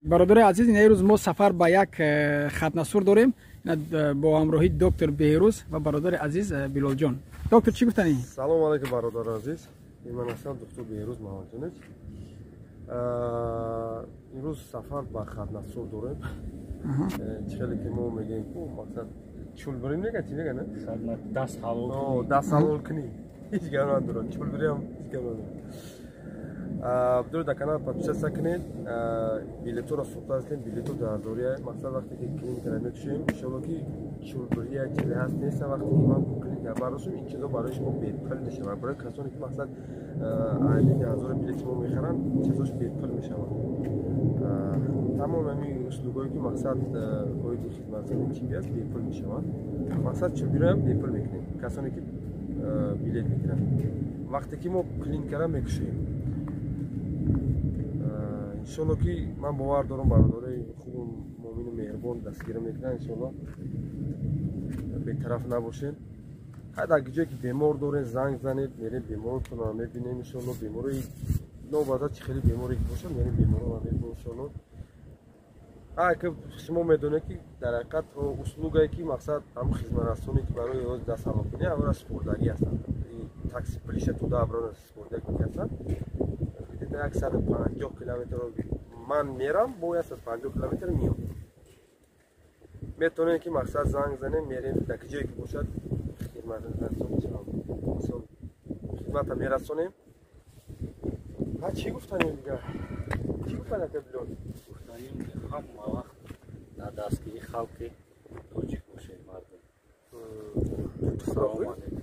Бародари азиз, ин рӯз мо сафар ба як хатнасур дорем бо ҳамроҳии доктор Беҳрӯз ва бародари азиз Билолҷон. Доктор, чӣ гуфтанӣ? Салому алайкум, бародари азиз. Ман ҳастам доктор Беҳрӯз Маҳмадҷонович. Имрӯз сафар ба Хатнасур дорем. Чӣ хеле ки мо мегӯем ку, мақсад чулбирӣ мегӯяд, чӣ мегӯяд? Даст ҳалол. Даст ҳалол кунӣ, ҳеҷ гап надорад. Чулбириам ҳеҷ гап надорад. Дур дар канал подписаться кунед. Билетҳоро сӯхта ҳастем, билетҳо 2000-ия. Мақсад, вақте ки клиникара мекушем, иншолло, ки чулбирия чизе ҳаст неста. Вақте ки ман клиника бардоштам, ин чизо барои шумо бепул мешавад. Барои касоне ки, мақсад, айни 2000 билети мо мехаранд, чизош бепул мешавад. Тамом ҳамин услугое ки, мақсад, оиди хизматрасони тиббӣ аст, бепул мешаванд. Мақсад, чулбироам бепул мекунем, касоне ки билет мегиранд, вақте ки мо клиникара мекушем. Иншолло, ки ман бовар дорам, бародарои хубу муъмину меҳрубон дастгирӣ мекунанд. Иншолло, бетараф набошед. Ҳар дар ҷое ки бемор доред, занг занед, мерем, беморотонро мебинем, иншолло. Беморои новбата, чӣ хеле беморе ки бошад, мерем, беморро мебинем, иншолло. Ки шумо медонед, ки дар ҳақиқат услугае ки, мақсад, ҳам хизматрасоне ки барои даст ҳалолкунӣ аввала супордагӣ ҳастанд, такси пулиша туда аброна супордагӣ ҳастанд. Где-то 150 километр ман мерам, бо 150 километр меом. Метавонем ки, мақсад, занг занем, мерем, дар ҷое ки бошад, хизмата мерасонем. Ҳа, чӣ гуфтанем дигар? Чӣ гуфтан, ака Билол? Гуфтанем, ки ҳама вақт дар дастгирии халқи тоҷик бошед, мардум. Салому алейкум.